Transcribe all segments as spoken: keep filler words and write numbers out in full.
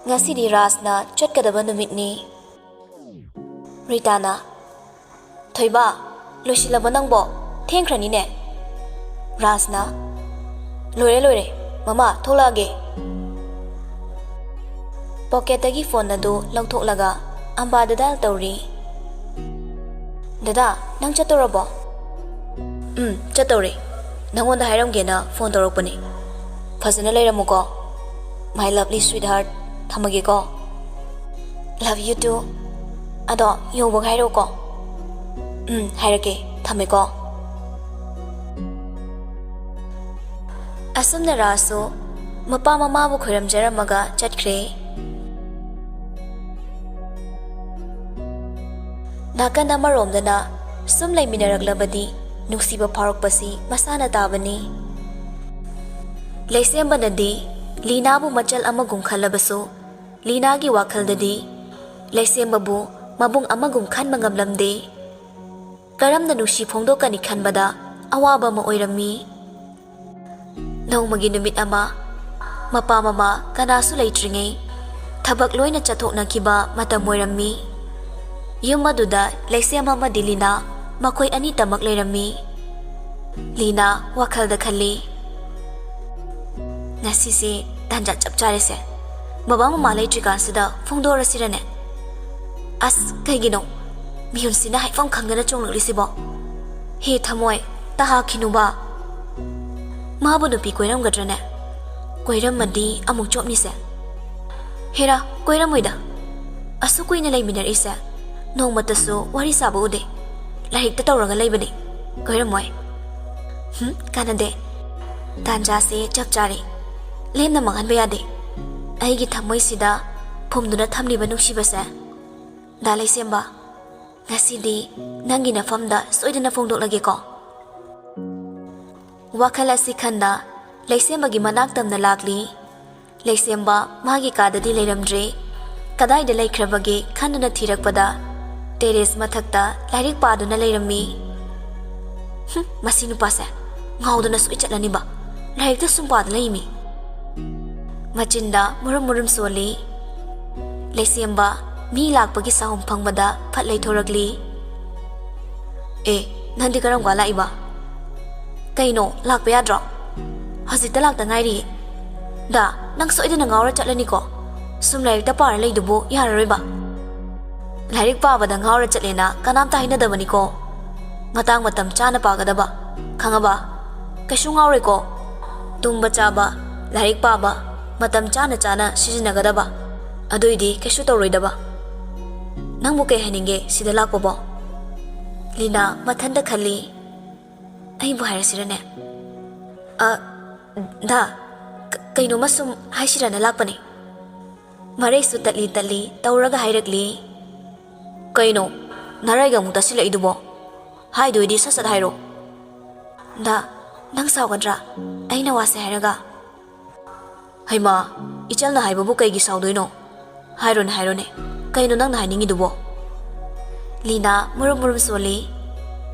ꯉꯁꯤꯗꯤ ꯔꯥꯖꯅ ꯆꯠꯀꯗꯕ ꯅꯨꯃꯤꯠꯅꯤ꯫ ꯔꯤꯇꯥꯅ, "ꯊꯣꯏꯕ, ꯂꯣꯏꯁꯤꯜꯂꯕꯣ ꯅꯪꯕꯣ? ꯊꯦꯡꯈ꯭ꯔꯅꯤꯅꯦ꯫" ꯔꯥꯖꯅ, "ꯂꯣꯏꯔꯦ, ꯂꯣꯏꯔꯦ꯫ ꯃꯃꯥ, ꯊꯣꯛꯂꯛꯑꯒꯦ꯫" ꯄꯣꯀꯦꯠꯇꯒꯤ ꯐꯣꯟ ꯑꯗꯨ ꯂꯧꯊꯣꯛꯂꯒ ꯑꯝꯕꯥꯗ ꯗꯥꯏꯜ ꯇꯧꯔꯤ꯫ "ꯗꯗꯥ, ꯅꯪ ꯆꯠꯇꯧꯔꯕꯣ?" "ꯎꯝ, ꯆꯠꯇꯧꯔꯦ꯫ ꯅꯪꯉꯣꯟꯗ ꯍꯥꯏꯔꯝꯒꯦꯅ ꯐꯣꯟ ꯇꯧꯔꯛꯄꯅꯦ꯫ ꯐꯖꯅ ꯂꯩꯔꯝꯃꯨꯀꯣ, my lovely sweetheart꯫ ꯊꯝꯃꯒꯦꯀꯣ꯫" "Love you too꯫ ꯑꯗꯣ ꯌꯧꯕꯒ ꯍꯥꯏꯔꯛꯎꯀꯣ꯫" "ꯎꯝ, ꯍꯥꯏꯔꯛꯀꯦ꯫ ꯊꯝꯃꯦꯀꯣ꯫" ꯑꯁꯨꯝꯅ ꯔꯥꯖꯁꯨ ꯃꯄꯥ ꯃꯃꯥꯕꯨ ꯈꯣꯏꯔꯝꯖꯔꯝꯃꯒ ꯆꯠꯈ꯭ꯔꯦ꯫ ꯅꯥꯀꯟ ꯑꯃꯔꯣꯝꯗꯅ ꯁꯨꯝ ꯂꯩꯃꯤꯟꯅꯔꯛꯂꯕꯗꯤ ꯅꯨꯡꯁꯤꯕ ꯐꯥꯎꯔꯛꯄꯁꯤ ꯃꯁꯥꯅ ꯇꯥꯕꯅꯤ꯫ ꯂꯩꯁꯦꯝꯕꯅꯗꯤ ꯂꯤꯅꯥꯕꯨ ꯃꯆꯜ ꯑꯃꯒꯨꯝ ꯈꯜꯂꯕꯁꯨ, ꯂꯤꯅꯥꯒꯤ ꯋꯥꯈꯜꯗꯗꯤ ꯂꯩꯁꯦꯝꯕꯕꯨ ꯃꯕꯨꯡ ꯑꯃꯒꯨꯝ ꯈꯟꯕ ꯉꯝꯂꯝꯗꯦ꯫ ꯀꯔꯝꯅ ꯅꯨꯡꯁꯤ ꯐꯣꯡꯗꯣꯛꯀꯅꯤ ꯈꯟꯕꯗ ꯑꯋꯥꯕ ꯑꯃ ꯑꯣꯏꯔꯝꯃꯤ꯫ ꯅꯣꯡꯃꯒꯤ ꯅꯨꯃꯤꯠ ꯑꯃ, ꯃꯄꯥ ꯃꯃꯥ ꯀꯅꯥꯁꯨ ꯂꯩꯇ꯭ꯔꯤꯉꯩ, ꯊꯕꯛ ꯂꯣꯏꯅ ꯆꯠꯊꯣꯛꯅꯈꯤꯕ ꯃꯇꯝ ꯑꯣꯏꯔꯝꯃꯤ꯫ ꯌꯨꯝ ꯑꯗꯨꯗ ꯂꯩꯁꯦꯝ ꯑꯃꯗꯤ ꯂꯤꯅꯥ, ꯃꯈꯣꯏ ꯑꯅꯤꯇꯃꯛ ꯂꯩꯔꯝꯃꯤ꯫ ꯂꯤꯅꯥ ꯋꯥꯈꯜꯗ ꯈꯜꯂꯤ, "ꯉꯁꯤꯁꯦ ꯇꯥꯟꯖꯥ ꯆꯞ ꯆꯥꯔꯦꯁꯦ꯫ ꯕꯕꯥ ꯃꯃꯥ ꯂꯩꯇ꯭ꯔꯤꯀꯥꯟꯁꯤꯗ ꯐꯣꯡꯗꯣꯛꯑꯁꯤꯔꯅꯦ? ꯑꯁ, ꯀꯩꯒꯤꯅꯣ ꯃꯤꯍꯨꯟꯁꯤꯅ ꯍꯥꯏꯐꯝ ꯈꯪꯗꯅ ꯆꯣꯡꯂꯛꯂꯤꯁꯤꯕꯣ? ꯍꯦ ꯊꯃꯣꯏ, ꯇꯍꯥꯈꯤꯅꯨꯕ꯫ ꯃꯥꯕꯨ ꯅꯨꯄꯤ ꯀꯣꯏꯔꯝꯒꯗ꯭ꯔꯅꯦ? ꯀꯣꯏꯔꯝꯃꯗꯤ ꯑꯃꯨꯛ ꯆꯣꯞꯅꯤꯁꯦ꯫ ꯍꯦꯔꯥ, ꯀꯣꯏꯔꯝꯃꯣꯏꯗ꯫ ꯑꯁꯨꯛ ꯀꯨꯏꯅ ꯂꯩꯃꯤꯟꯅꯔꯛꯏꯁꯦ, ꯅꯣꯡꯃꯇꯁꯨ ꯋꯥꯔꯤ ꯁꯥꯕ ꯎꯗꯦ꯫ ꯂꯥꯏꯔꯤꯛꯇ ꯇꯧꯔꯒ ꯂꯩꯕꯅꯤ꯫ ꯀꯣꯏꯔꯝꯃꯣꯏ꯫ ꯍꯨꯝ, ꯀꯥꯟꯅꯗꯦ꯫ ꯇꯥꯟꯖꯥꯁꯦ ꯆꯞ ꯆꯥꯔꯦ꯫ ꯂꯦꯝꯅ ꯃꯥꯡꯍꯟꯕ ꯌꯥꯗꯦ꯫ ꯑꯩꯒꯤ ꯊꯃꯣꯏꯁꯤꯗ ꯐꯨꯝꯗꯨꯅ ꯊꯝꯂꯤꯕ ꯅꯨꯡꯁꯤꯕꯁꯦ꯫ ꯗꯥ ꯂꯩꯁꯦꯝꯕ, ꯉꯁꯤꯗꯤ ꯅꯪꯒꯤ ꯅꯐꯝꯗ ꯁꯣꯏꯗꯅ ꯐꯣꯡꯗꯣꯛꯂꯒꯦꯀꯣ꯫" ꯋꯥꯈꯜ ꯑꯁꯤ ꯈꯟꯗ ꯂꯩꯁꯦꯝꯕꯒꯤ ꯃꯅꯥꯛ ꯇꯝꯅ ꯂꯥꯛꯂꯤ꯫ ꯂꯩꯁꯦꯝꯕ ꯃꯥꯒꯤ ꯀꯥꯗꯗꯤ ꯂꯩꯔꯝꯗ꯭ꯔꯦ꯫ ꯀꯗꯥꯏꯗ ꯂꯩꯈ꯭ꯔꯕꯒꯦ ꯈꯟꯗꯨꯅ ꯊꯤꯔꯛꯄꯗ, ꯇꯦꯔꯦꯁ ꯃꯊꯛꯇ ꯂꯥꯏꯔꯤꯛ ꯄꯥꯗꯨꯅ ꯂꯩꯔꯝꯃꯤ꯫ "ꯍꯨꯝ, ꯃꯁꯤ ꯅꯨꯄꯥꯁꯦ ꯉꯥꯎꯗꯅ ꯁꯣꯏ ꯆꯠꯂꯅꯤꯕ꯫ ꯂꯥꯏꯔꯤꯛꯇ ꯁꯨꯝ ꯄꯥꯗꯨꯅ ꯂꯩꯃꯤ꯫" ꯃꯆꯤꯟꯗ ꯃꯨꯔꯨꯝ ꯃꯨꯔꯨꯝ ꯁꯣꯜꯂꯤ꯫ ꯂꯩꯁꯦꯝꯕ ꯃꯤ ꯂꯥꯛꯄꯒꯤ ꯁꯥꯍꯨꯝ ꯐꯪꯕꯗ ꯐꯠ ꯂꯩꯊꯣꯔꯛꯂꯤ꯫ "ꯑꯦ, ꯅꯪꯗꯤ ꯀꯔꯝ ꯀꯥꯟ ꯂꯥꯛꯏꯕ? ꯀꯩꯅꯣ, ꯂꯥꯛꯄ ꯌꯥꯗ꯭ꯔꯣ? ꯍꯧꯖꯤꯛꯇ ꯂꯥꯛꯇ ꯉꯥꯏꯔꯤꯌꯦ꯫ ꯗꯥ, ꯅꯪ ꯁꯣꯏꯗꯅ ꯉꯥꯎꯔ ꯆꯠꯂꯅꯤꯀꯣ꯫ ꯁꯨꯝ ꯂꯥꯏꯔꯤꯛꯇ ꯄꯥꯔ ꯂꯩꯗꯨꯕꯨ ꯌꯥꯔꯔꯣꯏꯕ꯫ ꯂꯥꯏꯔꯤꯛ ꯄꯥꯕꯗ ꯉꯥꯎꯔ ꯆꯠꯂꯦꯅ ꯀꯅꯥꯝꯇ ꯍꯥꯏꯅꯗꯕꯅꯤꯀꯣ꯫ ꯃꯇꯥꯡ ꯃꯇꯝ ꯆꯥꯅ ꯄꯥꯒꯗꯕ, ꯈꯪꯉꯕ? ꯀꯩꯁꯨ ꯉꯥꯎꯔꯣꯏꯀꯣ꯫ ꯇꯨꯝꯕ ꯆꯥꯕ, ꯂꯥꯏꯔꯤꯛ ꯄꯥꯕ, ꯃꯇꯝ ꯆꯥꯅ ꯆꯥꯅ ꯁꯤꯖꯤꯟꯅꯒꯗꯕ꯫ ꯑꯗꯨꯏꯗꯤ ꯀꯩꯁꯨ ꯇꯧꯔꯣꯏꯗꯕ꯫ ꯅꯪꯕꯨ ꯀꯩ ꯍꯥꯏꯅꯤꯡꯒꯦ ꯁꯤꯗ ꯂꯥꯛꯄꯕꯣ?" ꯂꯤꯅꯥ ꯃꯊꯟꯇ ꯈꯜꯂꯤ꯫ "ꯑꯩꯕꯨ ꯍꯥꯏꯔꯁꯤꯔꯅꯦ? ꯑ, ꯗꯥ, ꯀ-, ꯀꯩꯅꯣꯝꯃ ꯁꯨꯝ ꯍꯥꯏꯁꯤꯔꯅ ꯂꯥꯛꯄꯅꯦ꯫" ꯃꯔꯩꯁꯨ ꯇꯠꯂꯤ ꯇꯠꯂꯤ ꯇꯧꯔꯒ ꯍꯥꯏꯔꯛꯂꯤ꯫ "ꯀꯩꯅꯣ, ꯅꯔꯩꯒ ꯑꯃꯨꯛ ꯇꯠꯁꯤꯜꯂꯛꯏꯗꯨꯕꯣ? ꯍꯥꯏꯗꯣꯏꯗꯤ ꯁꯠ ꯁꯠ ꯍꯥꯏꯔꯣ꯫" "ꯗꯥ, ꯅꯪ ꯁꯥꯎꯒꯗ꯭ꯔꯥ ꯑꯩꯅ ꯋꯥꯁꯦ ꯍꯥꯏꯔꯒ?" "ꯍꯩꯃꯥ, ꯏꯆꯜꯅ ꯍꯥꯏꯕꯕꯨ ꯀꯩꯒꯤ ꯁꯥꯎꯗꯣꯏꯅꯣ? ꯍꯥꯏꯔꯣꯅꯦ, ꯍꯥꯏꯔꯣꯅꯦ, ꯀꯩꯅꯣ ꯅꯪꯅ ꯍꯥꯏꯅꯤꯡꯉꯤꯗꯨꯕꯣ?" ꯂꯤꯅꯥ ꯃꯨꯔꯨꯝ ꯃꯨꯔꯨꯝ ꯁꯣꯜꯂꯤ꯫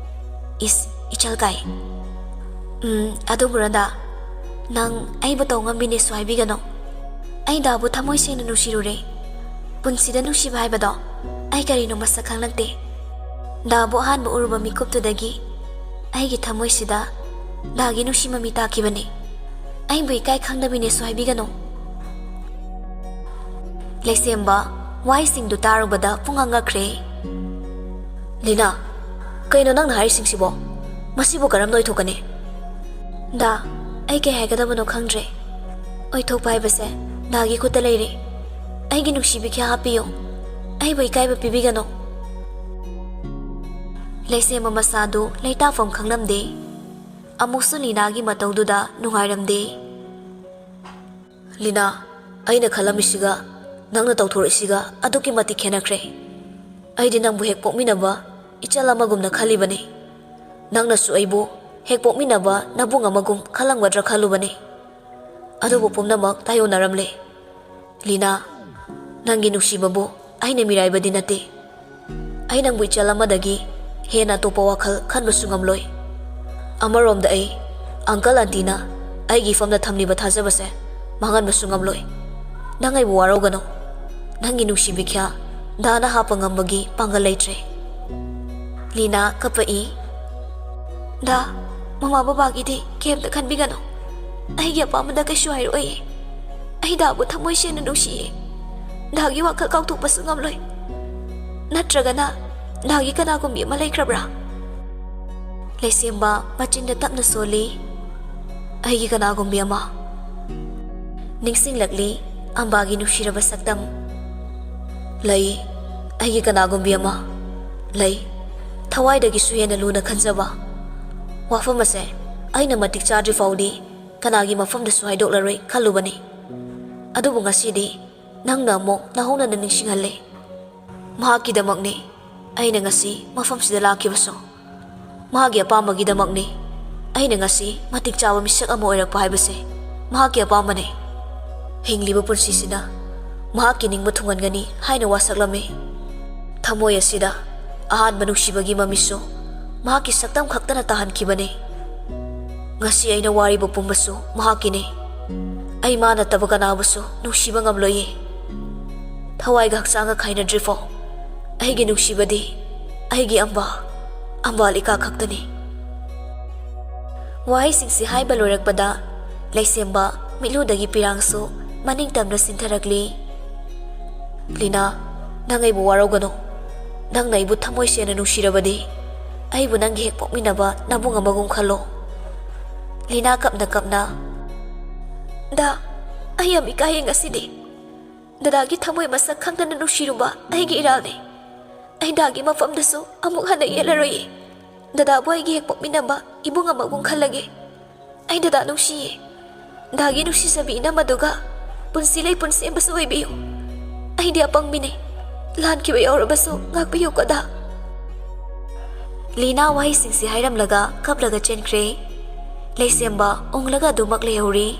"ꯏꯁ, ꯏꯆꯜ ꯀꯥꯏ꯫ ꯎꯝ, ꯑꯗꯨꯕꯨꯔꯣ ꯗꯥ, ꯅꯪ ꯑꯩꯕꯨ ꯇꯧ ꯉꯝꯕꯤꯅꯦꯁꯨ ꯍꯥꯏꯕꯤꯒꯅꯨ꯫ ꯑꯩ ꯗꯥꯕꯨ ꯊꯃꯣꯏ ꯁꯦꯡꯅ ꯅꯨꯡꯁꯤꯔꯨꯔꯦ꯫ ꯄꯨꯟꯁꯤꯗ ꯅꯨꯡꯁꯤꯕ ꯍꯥꯏꯕꯗꯣ ꯑꯩ ꯀꯔꯤꯅꯣ ꯃꯁꯛ ꯈꯪꯂꯛꯇꯦ꯫ ꯗꯥꯕꯨ ꯑꯍꯥꯟꯕ ꯎꯔꯨꯕ ꯃꯤꯀꯨꯞꯇꯨꯗꯒꯤ ꯑꯩꯒꯤ ꯊꯃꯣꯏꯁꯤꯗ ꯗꯥꯒꯤ ꯅꯨꯡꯁꯤ ꯃꯃꯤ ꯇꯥꯈꯤꯕꯅꯦ꯫ ꯑꯩꯕꯨ ꯏꯀꯥꯏ ꯈꯪꯗꯕꯤꯅꯦꯁꯨ ꯍꯥꯏꯕꯤꯒꯅꯨ꯫" ꯂꯩꯁꯦꯝꯕ ꯋꯥꯍꯩꯁꯤꯡꯗꯨ ꯇꯥꯔꯨꯕꯗ ꯄꯨꯡꯉꯛ ꯉꯛꯈ꯭ꯔꯦ꯫ "ꯂꯤꯅꯥ, ꯀꯩꯅꯣ ꯅꯪꯅ ꯍꯥꯏꯔꯤꯁꯤꯡꯁꯤꯕꯣ? ꯃꯁꯤꯕꯨ ꯀꯔꯝꯅ ꯑꯣꯏꯊꯣꯛꯀꯅꯤ?" "ꯗꯥ, ꯑꯩ ꯀꯩ ꯍꯥꯏꯒꯗꯕꯅꯣ ꯈꯪꯗ꯭ꯔꯦ꯫ ꯑꯣꯏꯊꯣꯛꯄ ꯍꯥꯏꯕꯁꯦ ꯗꯥꯒꯤ ꯈꯨꯠꯇ ꯂꯩꯔꯦ꯫ ꯑꯩꯒꯤ ꯅꯨꯡꯁꯤꯕꯤ ꯈꯌꯥ ꯍꯥꯞꯄꯤꯌꯨ꯫ ꯑꯩꯕꯨ ꯏꯀꯥꯏꯕ ꯄꯤꯕꯤꯒꯅꯨ꯫" ꯂꯩꯁꯦꯝꯕ ꯃꯁꯥꯗꯨ ꯂꯩꯇꯥꯐꯝ ꯈꯪꯂꯝꯗꯦ꯫ ꯑꯃꯨꯛꯁꯨ ꯂꯤꯅꯥꯒꯤ ꯃꯇꯧꯗꯨꯗ ꯅꯨꯡꯉꯥꯏꯔꯝꯗꯦ꯫ "ꯂꯤꯅꯥ, ꯑꯩꯅ ꯈꯜꯂꯝꯃꯤꯁꯤꯒ ꯅꯪꯅ ꯇꯧꯊꯣꯔꯛꯏꯁꯤꯒ ꯑꯗꯨꯛꯀꯤ ꯃꯇꯤꯛ ꯈꯦꯠꯅꯈ꯭ꯔꯦ꯫ ꯑꯩꯗꯤ ꯅꯪꯕꯨ ꯍꯦꯛ ꯄꯣꯛꯃꯤꯟꯅꯕ ꯏꯆꯜ ꯑꯃꯒꯨꯝꯅ ꯈꯜꯂꯤꯕꯅꯤ꯫ ꯅꯪꯅꯁꯨ ꯑꯩꯕꯨ ꯍꯦꯛ ꯄꯣꯛꯃꯤꯟꯅꯕ ꯅꯕꯨꯡ ꯑꯃꯒꯨꯝ ꯈꯜꯂꯝꯒꯗ꯭ꯔꯥ ꯈꯜꯂꯨꯕꯅꯤ꯫ ꯑꯗꯨꯕꯨ ꯄꯨꯝꯅꯃꯛ ꯇꯥꯏꯑꯣꯟꯅꯔꯝꯂꯦ꯫ ꯂꯤꯅꯥ, ꯅꯪꯒꯤ ꯅꯨꯡꯁꯤꯕꯕꯨ ꯑꯩꯅ ꯃꯤꯔꯥꯏꯕꯗꯤ ꯅꯠꯇꯦ꯫ ꯑꯩ ꯅꯪꯕꯨ ꯏꯆꯜ ꯑꯃꯗꯒꯤ ꯍꯦꯟꯅ ꯑꯇꯣꯞꯄ ꯋꯥꯈꯜ ꯈꯟꯕꯁꯨ ꯉꯝꯂꯣꯏ꯫ ꯑꯃꯔꯣꯝꯗ ꯑꯩ, ꯑꯪꯀꯜ ꯑꯟꯇꯤꯅ ꯑꯩꯒꯤ ꯏꯐꯝꯗ ꯊꯝꯂꯤꯕ ꯊꯥꯖꯕꯁꯦ ꯃꯥꯡꯍꯟꯕꯁꯨ ꯉꯝꯂꯣꯏ꯫ ꯅꯪ ꯑꯩꯕꯨ ꯋꯥꯔꯧꯒꯅꯨ꯫ ꯅꯪꯒꯤ ꯅꯨꯡꯁꯤꯕꯤ ꯈ꯭ꯌꯥ ꯗꯥꯅ ꯍꯥꯞꯄ ꯉꯝꯕꯒꯤ ꯄꯥꯡꯒꯜ ꯂꯩꯇ꯭ꯔꯦ꯫ ꯂꯤꯅꯥ ꯀꯞꯄꯛꯏ꯫ ꯗꯥ, ꯃꯃꯥ ꯕꯕꯥꯒꯤꯗꯤ ꯀꯩꯝꯇ ꯈꯟꯕꯤꯒꯅꯨ꯫ ꯑꯩꯒꯤ ꯑꯄꯥꯝꯕꯗ ꯀꯩꯁꯨ ꯍꯥꯏꯔꯛꯑꯣꯏꯌꯦ꯫ ꯑꯩ ꯗꯥꯕꯨ ꯊꯃꯣꯏ ꯁꯦꯡꯅ ꯅꯨꯡꯁꯤꯌꯦ꯫ ꯗꯥꯒꯤ ꯋꯥꯈꯜ ꯀꯥꯎꯊꯣꯛꯄꯁꯨ ꯉꯝꯂꯣꯏ꯫ ꯅꯠꯇ꯭ꯔꯒꯅ ꯗꯥꯒꯤ ꯀꯅꯥꯒꯨꯝꯕꯤ ꯑꯃ ꯂꯩꯈ꯭ꯔꯕ꯭ꯔꯥ? ꯂꯩꯁꯦꯝꯕ ꯃꯆꯤꯟꯗ ꯇꯞꯅ ꯁꯣꯜꯂꯤ꯫ ꯑꯩꯒꯤ ꯀꯅꯥꯒꯨꯝꯕꯤ ꯑꯃ꯫ ꯅꯤꯡꯁꯤꯡꯂꯛꯂꯤ ꯑꯝꯕꯥꯒꯤ ꯅꯨꯡꯁꯤꯔꯕ ꯁꯛꯇꯝ꯫ ꯂꯩ, ꯑꯩꯒꯤ ꯀꯅꯥꯒꯨꯝꯕꯤ ꯑꯃ꯫ ꯂꯩ, ꯊꯋꯥꯏꯗꯒꯤꯁꯨ ꯍꯦꯟꯅ ꯂꯨꯅ ꯈꯟꯖꯕ꯫ ꯋꯥꯐꯝ ꯑꯁꯦ ꯑꯩꯅ ꯃꯇꯤꯛ ꯆꯥꯗ꯭ꯔꯤ ꯐꯥꯎꯗꯤ ꯀꯅꯥꯒꯤ ꯃꯐꯝꯗꯁꯨ ꯍꯥꯏꯗꯣꯛꯂꯔꯣꯏ ꯈꯜꯂꯨꯕꯅꯤ꯫ ꯑꯗꯨꯕꯨ ꯉꯁꯤꯗꯤ ꯅꯪꯅ ꯑꯃꯨꯛ ꯅꯧꯍꯧꯅꯅ ꯅꯤꯡꯁꯤꯡꯍꯜꯂꯦ꯫ ꯃꯍꯥꯛꯀꯤꯗꯃꯛꯅꯤ ꯑꯩꯅ ꯉꯁꯤ ꯃꯐꯝꯁꯤꯗ ꯂꯥꯛꯈꯤꯕꯁꯨ꯫ ꯃꯍꯥꯛꯀꯤ ꯑꯄꯥꯝꯕꯒꯤꯗꯃꯛꯅꯤ ꯑꯩꯅ ꯉꯁꯤ ꯃꯇꯤꯛ ꯆꯥꯕ ꯃꯤꯁꯛ ꯑꯃ ꯑꯣꯏꯔꯛꯄ ꯍꯥꯏꯕꯁꯦ꯫ ꯃꯍꯥꯛꯀꯤ ꯑꯄꯥꯝꯕꯅꯤ꯫ ꯍꯤꯡꯂꯤꯕ ꯄꯨꯟꯁꯤꯁꯤꯗ ꯃꯍꯥꯛꯀꯤ ꯅꯤꯡꯕ ꯊꯨꯡꯍꯟꯒꯅꯤ ꯍꯥꯏꯅ ꯋꯥꯁꯛꯂꯝꯃꯤ꯫ ꯊꯃꯣꯏ ꯑꯁꯤꯗ ꯑꯍꯥꯟꯕ ꯅꯨꯡꯁꯤꯕꯒꯤ ꯃꯃꯤꯁꯨ ꯃꯍꯥꯛꯀꯤ ꯁꯛꯇꯝ ꯈꯛꯇꯅ ꯇꯥꯍꯟꯈꯤꯕꯅꯤ꯫ ꯉꯁꯤ ꯑꯩꯅ ꯋꯥꯔꯤꯕ ꯄꯨꯝꯕꯁꯨ ꯃꯍꯥꯛꯀꯤꯅꯤ꯫ ꯑꯩ ꯃꯥ ꯅꯠꯇꯕ ꯀꯅꯥꯕꯨꯁꯨ ꯅꯨꯡꯁꯤꯕ ꯉꯝꯂꯣꯏꯌꯦ꯫ ꯊꯋꯥꯏꯒ ꯍꯛꯆꯥꯡꯒ ꯈꯥꯏꯅꯗ꯭ꯔꯤꯐꯥꯎ ꯑꯩꯒꯤ ꯅꯨꯡꯁꯤꯕꯗꯤ ꯑꯩꯒꯤ ꯑꯝꯕ, ꯑꯝꯕꯥꯂꯤꯀꯥ ꯈꯛꯇꯅꯤ꯫ ꯋꯥꯍꯩꯁꯤꯡꯁꯤ ꯍꯥꯏꯕ ꯂꯣꯏꯔꯛꯄꯗ ꯂꯩꯁꯦꯝꯕ ꯃꯤꯠꯂꯨꯗꯒꯤ ꯄꯤꯔꯥꯡꯁꯨ ꯃꯅꯤꯡ ꯇꯝꯅ ꯆꯤꯟꯊꯔꯛꯂꯤ꯫ ꯂꯤꯅꯥ, ꯅꯪ ꯑꯩꯕꯨ ꯋꯥꯔꯧꯒꯅꯨ꯫ ꯅꯪꯅ ꯑꯩꯕꯨ ꯊꯃꯣꯏ ꯁꯦꯡꯅ ꯅꯨꯡꯁꯤꯔꯕꯗꯤ ꯑꯩꯕꯨ ꯅꯪꯒꯤ ꯍꯦꯛ ꯄꯣꯛꯃꯤꯟꯅꯕ ꯅꯕꯨꯡ ꯑꯃꯒꯨꯝ ꯈꯜꯂꯣ꯫ ꯂꯤꯅꯥ ꯀꯞꯅ ꯀꯞꯅ, ꯗꯥ, ꯑꯩ ꯌꯥꯝ ꯏꯀꯥꯏꯌꯦ ꯉꯁꯤꯗꯤ꯫ ꯗꯗꯥꯒꯤ ꯊꯃꯣꯏ ꯃꯁꯛ ꯈꯪꯗꯅ ꯅꯨꯡꯁꯤꯔꯨꯕ ꯑꯩꯒꯤ ꯏꯔꯥꯜꯅꯤ꯫ ꯑꯩ ꯗꯥꯒꯤ ꯃꯐꯝꯗꯁꯨ ꯑꯃꯨꯛ ꯍꯟꯅ ꯌꯦꯠꯂꯔꯣꯏꯌꯦ꯫ ꯗꯗꯥꯕꯨ ꯑꯩꯒꯤ ꯍꯦꯛ ꯄꯣꯛꯃꯤꯟꯅꯕ ꯏꯕꯨꯡ ꯑꯃꯒꯨꯝ ꯈꯜꯂꯒꯦ꯫ ꯑꯩ ꯗꯗꯥ ꯅꯨꯡꯁꯤꯌꯦ꯫ ꯗꯥꯒꯤ ꯅꯨꯡꯁꯤꯖꯕꯤ ꯏꯅꯝ ꯑꯗꯨꯒ ꯄꯨꯟꯁꯤ ꯂꯩꯄꯨꯟ ꯁꯦꯝꯕꯁꯨ ꯑꯣꯏꯕꯤꯌꯨ꯫ ꯑꯩꯗꯤ ꯑꯄꯪꯕꯤꯅꯤ꯫ ꯂꯥꯟꯈꯤꯕ ꯌꯥꯎꯔꯕꯁꯨ ꯉꯥꯛꯄꯤꯌꯨꯀꯣ ꯗꯥ꯫ ꯂꯤꯅꯥ ꯋꯥꯍꯩꯁꯤꯡꯁꯤ ꯍꯥꯏꯔꯝꯂꯒ ꯀꯞꯂꯒ ꯆꯦꯟꯈ꯭ꯔꯦ꯫ ꯂꯩꯁꯦꯝꯕ ꯎꯪꯂꯒ ꯑꯗꯨꯃꯛ ꯂꯩꯍꯧꯔꯤ꯫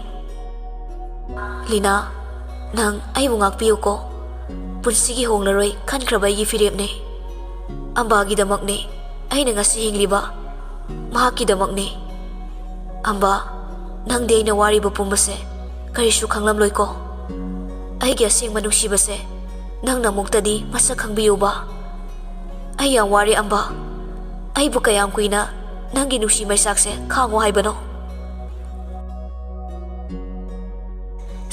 ꯂꯤꯅꯥ, ꯅꯪ ꯑꯩꯕꯨ ꯉꯥꯛꯄꯤꯌꯨꯀꯣ꯫ ꯄꯨꯟꯁꯤꯒꯤ ꯍꯣꯡꯂꯔꯣꯏ ꯈꯟꯈ꯭ꯔꯕ ꯑꯩꯒꯤ ꯐꯤꯔꯦꯞꯅꯦ꯫ ꯑꯝꯕꯥꯒꯤꯗꯃꯛꯅꯦ ꯑꯩꯅ ꯉꯁꯤ ꯍꯤꯡꯂꯤꯕ꯫ ꯃꯍꯥꯛꯀꯤꯗꯃꯛꯅꯦ꯫ ꯑꯝꯕꯥ, ꯅꯪꯗꯤ ꯑꯩꯅ ꯋꯥꯔꯤꯕ ꯄꯨꯝꯕꯁꯦ ꯀꯔꯤꯁꯨ ꯈꯪꯂꯝꯂꯣꯏꯀꯣ꯫ ꯑꯩꯒꯤ ꯑꯁꯦꯡꯕ ꯅꯨꯡꯁꯤꯕꯁꯦ ꯅꯪꯅ ꯑꯃꯨꯛꯇꯗꯤ ꯃꯁꯛ ꯈꯪꯕꯤꯌꯨꯕ꯫ ꯑꯩ ꯌꯥꯝ ꯋꯥꯔꯦ ꯑꯝꯕ꯫ ꯑꯩꯕꯨ ꯀꯌꯥꯝ ꯀꯨꯏꯅ ꯅꯪꯒꯤ ꯅꯨꯡꯁꯤ ꯃꯩꯁꯥꯛꯁꯦ ꯈꯥꯡꯉꯣ ꯍꯥꯏꯕꯅꯣ?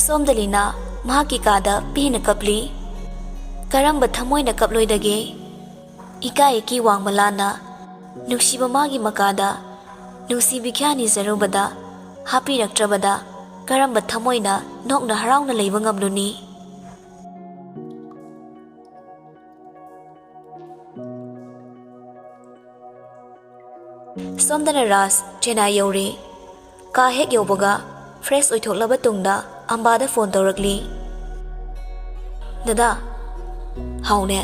ꯁꯣꯝꯗ ꯂꯤꯅꯥ ꯃꯍꯥꯛꯀꯤ ꯀꯥꯗ ꯄꯦꯟꯅ ꯀꯞꯂꯤ꯫ ꯀꯔꯝꯕ ꯊꯃꯣꯏꯅ ꯀꯞꯂꯣꯏꯗꯒꯦ? ꯏꯀꯥꯏ ꯏꯀꯤ ꯋꯥꯡꯃ ꯂꯥꯟꯅ ꯅꯨꯡꯁꯤꯕ ꯃꯥꯒꯤ ꯃꯀꯥꯗ ꯅꯨꯡꯁꯤ ꯕꯤꯈ꯭ꯌꯥ ꯅꯤꯖꯔꯨꯕꯗ ꯍꯥꯞꯄꯤꯔꯛꯇ꯭ꯔꯕꯗ ꯀꯔꯝꯕ ꯊꯃꯣꯏꯅ ꯅꯣꯛꯅ ꯍꯔꯥꯎꯅ ꯂꯩꯕ ꯉꯝꯂꯨꯅꯤ? ꯁꯣꯝꯗꯅ ꯔꯥꯖ ꯆꯦꯟꯅꯥꯏ ꯌꯧꯔꯦ꯫ ꯀꯥ ꯍꯦꯛ ꯌꯧꯕꯒ ꯐ꯭ꯔꯦꯁ ꯑꯣꯏꯊꯣꯛꯂꯕ ꯇꯨꯡꯗ ꯑꯝꯕꯥꯗ ꯐꯣꯟ ꯇꯧꯔꯛꯂꯤ꯫ "ꯗꯗꯥ꯫ ꯍꯥꯎꯅꯦ꯫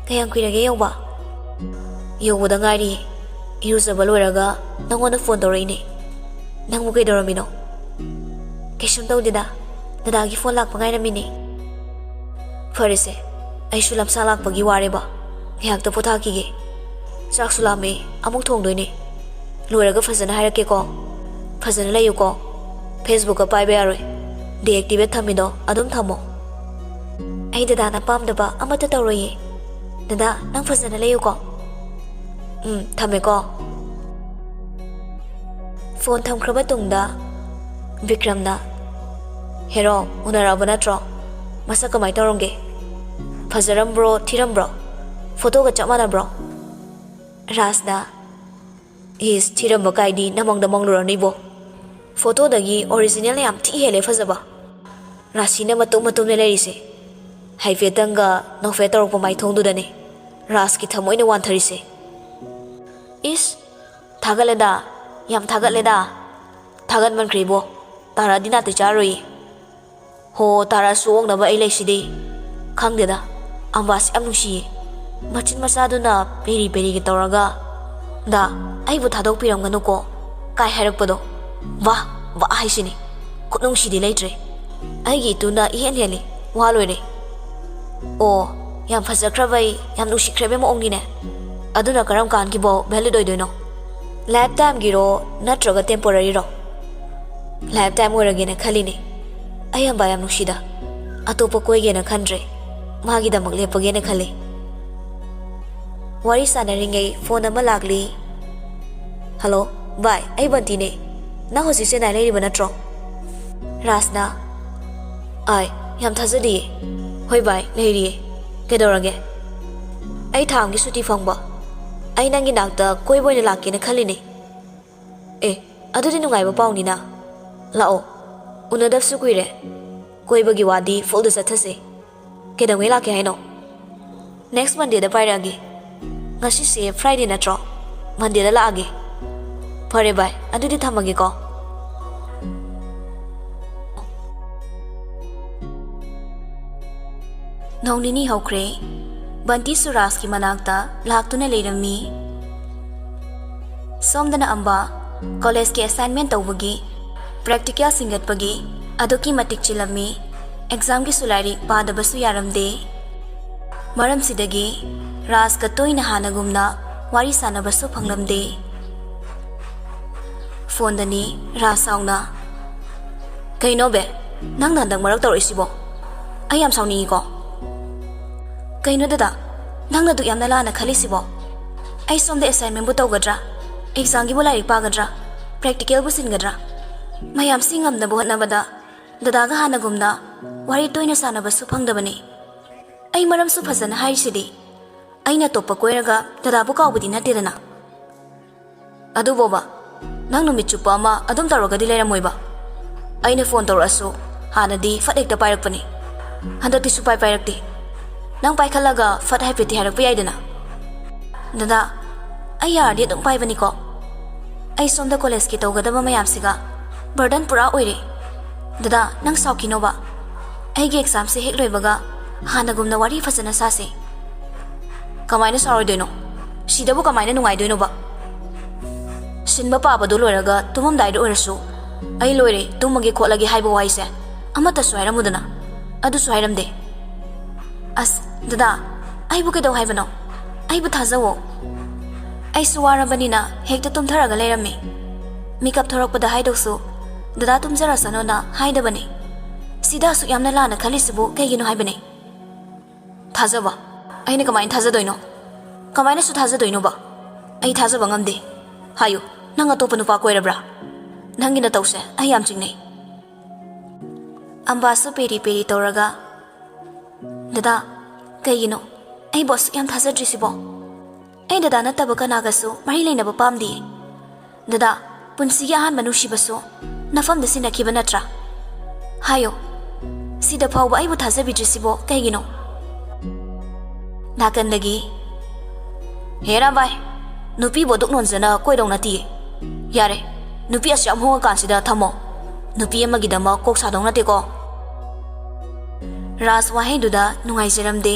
ꯀꯌꯥꯝ ꯀꯨꯏꯔꯒꯦ ꯌꯧꯕ?" "ꯌꯧꯕꯗ ꯉꯥꯏꯔꯤ꯫ ꯏꯔꯨꯖꯕ ꯂꯣꯏꯔꯒ ꯅꯪꯉꯣꯟꯗ ꯐꯣꯟ ꯇꯧꯔꯛꯏꯅꯦ꯫ ꯅꯪꯕꯨ ꯀꯩꯗꯧꯔꯝꯃꯤꯅꯣ?" "ꯀꯩꯁꯨꯝ ꯇꯧꯗꯦꯗ꯫ ꯗꯗꯥꯒꯤ ꯐꯣꯟ ꯂꯥꯛꯄ ꯉꯥꯏꯔꯝꯃꯤꯅꯦ꯫" "ꯐꯔꯦꯁꯦ, ꯑꯩꯁꯨ ꯂꯝꯁꯥ ꯂꯥꯛꯄꯒꯤ ꯋꯥꯔꯦꯕ꯫ ꯉꯥꯏꯍꯥꯛꯇ ꯄꯣꯊꯥꯈꯤꯒꯦ꯫ ꯆꯥꯛꯁꯨ ꯂꯥꯝꯃꯦ, ꯑꯃꯨꯛ ꯊꯣꯡꯗꯣꯏꯅꯦ꯫ ꯂꯣꯏꯔꯒ ꯐꯖꯅ ꯍꯥꯏꯔꯛꯀꯦꯀꯣ꯫ ꯐꯖꯅ ꯂꯩꯌꯨꯀꯣ꯫ Facebook ꯄꯥꯏꯕ ꯌꯥꯔꯣꯏ꯫ Deactivate ꯊꯝꯃꯤꯗꯣ ꯑꯗꯨꯝ ꯊꯝꯃꯣ꯫" "ꯑꯩ ꯗꯗꯥꯅ ꯄꯥꯝꯗꯕ ꯑꯃꯠꯇ ꯇꯧꯔꯣꯏꯌꯦ꯫ ꯗꯗꯥ, ꯅꯪ ꯐꯖꯅ ꯂꯩꯌꯨꯀꯣ꯫" "ꯎꯝ, ꯊꯝꯃꯦꯀꯣ꯫" ꯐꯣꯟ ꯊꯝꯈ꯭ꯔꯕ ꯇꯨꯡꯗ ꯕꯤꯀ꯭ꯔꯝꯅ, "ꯍꯦꯔꯣ, ꯎꯅꯔꯛꯑꯕ ꯅꯠꯇ꯭ꯔꯣ? ꯃꯁꯛ ꯀꯃꯥꯏ ꯇꯧꯔꯝꯒꯦ? ꯐꯖꯔꯝꯕ꯭ꯔꯣ, ꯊꯤꯔꯝꯕ꯭ꯔꯣ? ꯐꯣꯇꯣꯒ ꯆꯞ ꯃꯥꯟꯅꯕ꯭ꯔꯣ?" ꯔꯥꯖꯅ, "ꯏꯁ, ꯊꯤꯔꯝꯕ ꯀꯥꯏꯗꯤ ꯅꯃꯪꯗ ꯃꯪꯂꯨꯔꯅꯤꯕꯣ꯫ ꯐꯣꯇꯣꯗꯒꯤ original ꯌꯥꯝ ꯊꯤ ꯍꯦꯜꯂꯦ ꯐꯖꯕ꯫ ꯔꯥꯁꯤꯅ ꯃꯇꯨꯝ ꯃꯇꯨꯝꯅꯦ ꯂꯩꯔꯤꯁꯦ꯫ ꯍꯥꯏꯐꯦꯠꯇꯪꯒ ꯅꯣꯛꯐꯦꯠ ꯇꯧꯔꯛꯄ ꯃꯥꯏꯊꯣꯡꯗꯨꯗꯅꯦ ꯔꯥꯖꯀꯤ ꯊꯃꯣꯏꯅ ꯋꯥꯟꯊꯔꯤꯁꯦ꯫" "ꯏꯁ, ꯊꯥꯒꯠꯂꯦꯗ, ꯌꯥꯝ ꯊꯥꯒꯠꯂꯦꯗ꯫ ꯊꯥꯒꯠꯃꯟꯈ꯭ꯔꯦ ꯏꯕꯣ, ꯇꯥꯔꯥꯗꯤ ꯅꯥꯇꯩ ꯆꯥꯔꯣꯏꯌꯦ꯫" "ꯍꯣ, ꯇꯥꯔꯥꯁꯨ ꯑꯣꯛꯅꯕ ꯑꯩ ꯂꯩꯁꯤꯗꯤ꯫" "ꯈꯪꯗꯦꯗ, ꯑꯝꯕꯥꯁꯤ ꯌꯥꯝ ꯅꯨꯡꯁꯤꯌꯦ꯫ ꯃꯆꯤꯟ ꯃꯆꯥꯗꯨꯅ ꯄꯦꯔꯤ ꯄꯦꯔꯤꯒ ꯇꯧꯔꯒ, 'ꯗꯥ, ꯑꯩꯕꯨ ꯊꯥꯗꯣꯛꯄꯤꯔꯝꯒꯅꯨꯀꯣ' ꯀꯥꯏ ꯍꯥꯏꯔꯛꯄꯗꯣ꯫ ꯋꯥ, ꯋꯥ ꯍꯥꯏꯁꯤꯅꯤ꯫ ꯈꯨꯠꯅꯨꯡꯁꯤꯗꯤ ꯂꯩꯇ꯭ꯔꯦ꯫ ꯑꯩꯒꯤ ꯏꯇꯨꯅ ꯏꯍꯦꯟ ꯍꯦꯜꯂꯤ꯫ ꯋꯥ ꯂꯣꯏꯔꯦ꯫" "ꯑꯣ, ꯌꯥꯝ ꯐꯖꯈ꯭ꯔꯕꯩ, ꯌꯥꯝ ꯅꯨꯡꯁꯤꯈ꯭ꯔꯕꯩ ꯃꯑꯣꯡꯅꯤꯅꯦ꯫ ꯑꯗꯨꯅ ꯀꯔꯝ ꯀꯥꯟꯒꯤꯐꯥꯎ valid ꯑꯣꯏꯗꯣꯏꯅꯣ? Life timeꯒꯤꯔꯣ, ꯅꯠꯇ꯭ꯔꯒ temporaryꯔꯣ?" "Life time ꯑꯣꯏꯔꯒꯦꯅ ꯈꯜꯂꯤꯅꯦ꯫ ꯑꯩ ꯑꯝꯕꯥ ꯌꯥꯝ ꯅꯨꯡꯁꯤꯗ꯫ ꯑꯇꯣꯞꯄ ꯀꯣꯏꯒꯦꯅ ꯈꯟꯗ꯭ꯔꯦ꯫ ꯃꯥꯒꯤꯗꯃꯛ ꯂꯦꯞꯄꯒꯦꯅ ꯈꯜꯂꯤ꯫ ꯋꯥꯔꯤ ꯁꯥꯟꯅꯔꯤꯉꯩ ꯐꯣꯟ ꯑꯃ ꯂꯥꯛꯂꯤ꯫ "ꯍꯜꯂꯣ, ꯚꯥꯏ, ꯑꯩ ꯕꯟꯇꯤꯅꯦ꯫ ꯅꯪ ꯍꯧꯖꯤꯛ ꯆꯦꯟꯅꯥꯏ ꯂꯩꯔꯤꯕ ꯅꯠꯇ꯭ꯔꯣ?" ꯔꯥꯖꯅ, "ꯑꯥꯏ, ꯌꯥꯝ ꯊꯥꯖꯗꯤꯌꯦ꯫ ꯍꯣꯏ ꯚꯥꯏ, ꯂꯩꯔꯤꯌꯦ꯫ ꯀꯩꯗꯧꯔꯒꯦ?" "ꯑꯩ ꯊꯥ ꯑꯃꯒꯤ ꯁꯨꯇꯤ ꯐꯪꯕ꯫ ꯑꯩ ꯅꯪꯒꯤ ꯅꯥꯛꯇ ꯀꯣꯏꯕ ꯑꯣꯏꯅ ꯂꯥꯛꯀꯦꯅ ꯈꯜꯂꯤꯅꯦ꯫" "ꯑꯦ, ꯑꯗꯨꯗꯤ ꯅꯨꯡꯉꯥꯏꯕ ꯄꯥꯎꯅꯤꯅ꯫ ꯂꯥꯛꯑꯣ, ꯎꯅꯗꯕꯁꯨ ꯀꯨꯏꯔꯦ꯫ ꯀꯣꯏꯕꯒꯤ ꯋꯥꯗꯤ ꯐꯨꯜꯗ ꯆꯠꯊꯁꯦ꯫ ꯀꯩꯗꯧꯉꯩ ꯂꯥꯛꯀꯦ ꯍꯥꯏꯅꯣ?" "ꯅꯦꯛꯁ ꯃꯟꯗꯦꯗ ꯄꯥꯏꯔꯛꯑꯒꯦ꯫ ꯉꯁꯤꯁꯦ ꯐ꯭ꯔꯥꯏꯗꯦ ꯅꯠꯇ꯭ꯔꯣ? ꯃꯟꯗꯦꯗ ꯂꯥꯛꯑꯒꯦ꯫" "ꯐꯔꯦ ꯚꯥꯏ, ꯑꯗꯨꯗꯤ ꯊꯝꯃꯒꯦꯀꯣ꯫" ꯅꯣꯡ ꯅꯤꯅꯤ ꯍꯧꯈ꯭ꯔꯦ꯫ ꯕꯟꯇꯤ ꯁꯨꯔꯥꯖꯀꯤ ꯃꯅꯥꯛꯇ ꯂꯥꯛꯇꯨꯅ ꯂꯩꯔꯝꯃꯤ꯫ ꯁꯣꯝꯗꯅ ꯑꯝꯕ ꯀꯣꯂꯦꯖꯀꯤ ꯑꯦꯁꯥꯏꯟꯃꯦꯟ ꯇꯧꯕꯒꯤ, ꯄ꯭ꯔꯦꯛꯇꯤꯀꯦꯜ ꯁꯤꯡꯒꯠꯄꯒꯤ ꯑꯗꯨꯛꯀꯤ ꯃꯇꯤꯛ ꯆꯤꯜꯂꯝꯃꯤ꯫ ꯑꯦꯛꯖꯥꯝꯒꯤꯁꯨ ꯂꯥꯏꯔꯤꯛ ꯄꯥꯗꯕꯁꯨ ꯌꯥꯔꯝꯗꯦ꯫ ꯃꯔꯝꯁꯤꯗꯒꯤ ꯔꯥꯖꯀ ꯇꯣꯏꯅ ꯍꯥꯟꯅꯒꯨꯝꯅ ꯋꯥꯔꯤ ꯁꯥꯟꯅꯕꯁꯨ ꯐꯪꯂꯝꯗꯦ꯫ ꯐꯣꯟꯗꯅꯤ ꯔꯥꯖ ꯁꯥꯎꯅ, "ꯀꯩꯅꯣ ꯕꯦ, ꯅꯪꯅ ꯍꯟꯗꯛ ꯃꯔꯛ ꯇꯧꯔꯛꯏꯁꯤꯕꯣ? ꯑꯩ ꯌꯥꯝ ꯁꯥꯎꯅꯤꯡꯉꯤꯀꯣ꯫" "ꯀꯩꯅꯣ ꯗꯗꯥ, ꯅꯪꯅ ꯑꯗꯨꯛ ꯌꯥꯝꯅ ꯂꯥꯟꯅ ꯈꯜꯂꯤꯁꯤꯕꯣ? ꯑꯩ ꯁꯣꯝꯗ ꯑꯦꯁꯥꯏꯟꯃꯦꯟꯕꯨ ꯇꯧꯒꯗ꯭ꯔꯥ, ꯑꯦꯛꯖꯥꯝꯒꯤꯕꯨ ꯂꯥꯏꯔꯤꯛ ꯄꯥꯒꯗ꯭ꯔꯥ, ꯄ꯭ꯔꯦꯛꯇꯤꯀꯦꯜꯕꯨ ꯁꯤꯟꯒꯗ꯭ꯔꯥ? ꯃꯌꯥꯝꯁꯤ ꯉꯝꯅꯕ ꯍꯣꯠꯅꯕꯗ ꯗꯗꯥꯒ ꯍꯥꯟꯅꯒꯨꯝꯅ ꯋꯥꯔꯤ ꯇꯣꯏꯅ ꯁꯥꯟꯅꯕꯁꯨ ꯐꯪꯗꯕꯅꯤ꯫ ꯑꯩ ꯃꯔꯝꯁꯨ ꯐꯖꯅ ꯍꯥꯏꯔꯤꯁꯤꯗꯤ꯫ ꯑꯩꯅ ꯑꯇꯣꯞꯄ ꯀꯣꯏꯔꯒ ꯗꯗꯥꯕꯨ ꯀꯥꯎꯕꯗꯤ ꯅꯠꯇꯦꯗꯅ꯫ ꯑꯗꯨꯕꯣꯕ, ꯅꯪ ꯅꯨꯃꯤꯠ ꯆꯨꯞꯄ ꯑꯃ ꯑꯗꯨꯝ ꯇꯧꯔꯒꯗꯤ ꯂꯩꯔꯝꯃꯣꯏꯕ꯫ ꯑꯩꯅ ꯐꯣꯟ ꯇꯧꯔꯛꯑꯁꯨ ꯍꯥꯟꯅꯗꯤ ꯐꯠ ꯍꯦꯛꯇ ꯄꯥꯏꯔꯛꯄꯅꯤ꯫ ꯍꯟꯗꯛꯇꯤ ꯁꯨꯄꯥꯏ ꯄꯥꯏꯔꯛꯇꯦ꯫ ꯅꯪ ꯄꯥꯏꯈꯠꯂꯒ ꯐꯠ ꯍꯥꯏꯐꯦꯠꯇꯤ ꯍꯥꯏꯔꯛꯄ ꯌꯥꯏꯗꯅ꯫" "ꯗꯗꯥ, ꯑꯩ ꯌꯥꯔꯗꯤ ꯑꯗꯨꯝ ꯄꯥꯏꯕꯅꯤꯀꯣ꯫ ꯑꯩ ꯁꯣꯝꯗ ꯀꯣꯂꯦꯖꯀꯤ ꯇꯧꯒꯗꯕ ꯃꯌꯥꯝꯁꯤꯒ ꯕꯔꯗꯟ ꯄꯨꯔꯥ ꯑꯣꯏꯔꯦ꯫ ꯗꯗꯥ, ꯅꯪ ꯁꯥꯎꯈꯤꯅꯣꯕ꯫ ꯑꯩꯒꯤ ꯑꯦꯛꯖꯥꯝꯁꯦ ꯍꯦꯛ ꯂꯣꯏꯕꯒ ꯍꯥꯟꯅꯒꯨꯝꯅ ꯋꯥꯔꯤ ꯐꯖꯅ ꯁꯥꯁꯦ꯫" "ꯀꯃꯥꯏꯅ ꯁꯥꯎꯔꯣꯏꯗꯣꯏꯅꯣ? ꯁꯤꯗꯕꯨ ꯀꯃꯥꯏꯅ ꯅꯨꯡꯉꯥꯏꯗꯣꯏꯅꯣꯕ? ꯁꯤꯟꯕ ꯄꯥꯕꯗꯣ ꯂꯣꯏꯔꯒ ꯇꯨꯝꯃꯝꯗꯥꯏꯗ ꯑꯣꯏꯔꯁꯨ, 'ꯑꯩ ꯂꯣꯏꯔꯦ, ꯇꯨꯝꯃꯒꯦ ꯈꯣꯠꯂꯒꯦ' ꯍꯥꯏꯕ ꯋꯥꯍꯩꯁꯦ ꯑꯃꯠꯇꯁꯨ ꯍꯥꯏꯔꯝꯃꯨꯗꯅ꯫" "ꯑꯗꯨꯁꯨ ꯍꯥꯏꯔꯝꯗꯦ꯫" "ꯑꯁ, ꯗꯗꯥ, ꯑꯩꯕꯨ ꯀꯩꯗꯧ ꯍꯥꯏꯕꯅꯣ? ꯑꯩꯕꯨ ꯊꯥꯖꯧꯋꯣ꯫ ꯑꯩꯁꯨ ꯋꯥꯔꯕꯅꯤꯅ ꯍꯦꯛꯇ ꯇꯨꯝꯊꯔꯒ ꯂꯩꯔꯝꯃꯤ꯫ ꯃꯤꯀꯞ ꯊꯣꯔꯛꯄꯗ ꯍꯥꯏꯗꯧꯁꯨ ꯗꯗꯥ ꯇꯨꯝꯖꯔꯁꯅꯣꯅ ꯍꯥꯏꯗꯕꯅꯤ꯫ ꯁꯤꯗ ꯑꯁꯨꯛ ꯌꯥꯝꯅ ꯂꯥꯟꯅ ꯈꯜꯂꯤꯁꯤꯕꯨ ꯀꯩꯒꯤꯅꯣ ꯍꯥꯏꯕꯅꯤ?" ꯊꯥꯖꯕ? ꯑꯩꯅ ꯀꯃꯥꯏꯅ ꯊꯥꯖꯗꯣꯏꯅꯣ? ꯀꯃꯥꯏꯅꯁꯨ ꯊꯥꯖꯗꯣꯏꯅꯣꯕ? ꯑꯩ ꯊꯥꯖꯕ ꯉꯝꯗꯦ꯫ ꯍꯥꯏꯌꯨ, ꯅꯪ ꯑꯇꯣꯞꯄ ꯅꯨꯄꯥ ꯀꯣꯏꯔꯕ꯭ꯔꯥ? ꯅꯪꯒꯤ ꯅꯇꯧꯁꯦ ꯑꯩ ꯌꯥꯝ ꯆꯤꯡꯅꯩ꯫ ꯑꯝꯕꯥꯁꯨ ꯄꯦꯔꯤ ꯄꯦꯔꯤ ꯇꯧꯔꯒ, "ꯗꯗꯥ, ꯀꯩꯒꯤꯅꯣ ꯑꯩꯕꯨ ꯑꯁꯨꯛ ꯌꯥꯝ ꯊꯥꯖꯗ꯭ꯔꯤꯁꯤꯕꯣ? ꯑꯩ ꯗꯗꯥ ꯅꯠꯇꯕ ꯀꯅꯥꯒꯁꯨ ꯃꯔꯤ ꯂꯩꯅꯕ ꯄꯥꯝꯗꯤꯌꯦ꯫ ꯗꯗꯥ, ꯄꯨꯟꯁꯤꯒꯤ ꯑꯍꯥꯟꯕ ꯅꯨꯡꯁꯤꯕꯁꯨ ꯅꯐꯝꯗ ꯁꯤꯟꯅꯈꯤꯕ ꯅꯠꯇ꯭ꯔꯥ? ꯍꯥꯏꯌꯣ, ꯁꯤꯗ ꯐꯥꯎꯕ ꯑꯩꯕꯨ ꯊꯥꯖꯕꯤꯗ꯭ꯔꯤꯁꯤꯕꯣ ꯀꯩꯒꯤꯅꯣ?" ꯅꯥꯀꯟꯗꯒꯤ, "ꯍꯦꯔꯥ ꯚꯥꯏ, ꯅꯨꯄꯤꯕꯨ ꯑꯗꯨꯛ ꯅꯣꯟꯖꯅ ꯀꯣꯏꯗꯧ ꯅꯠꯇꯤꯌꯦ꯫ ꯌꯥꯔꯦ, ꯅꯨꯄꯤ ꯑꯁꯨꯛ ꯌꯥꯝ ꯍꯣꯡꯉꯀꯥꯟꯁꯤꯗ ꯊꯝꯃꯣ꯫ ꯅꯨꯄꯤ ꯑꯃꯒꯤꯗꯃꯛ ꯀꯣꯛ ꯁꯥꯗꯧ ꯅꯠꯇꯦꯀꯣ꯫" ꯔꯥꯖ ꯋꯥꯍꯩꯗꯨꯗ ꯅꯨꯡꯉꯥꯏꯖꯔꯝꯗꯦ꯫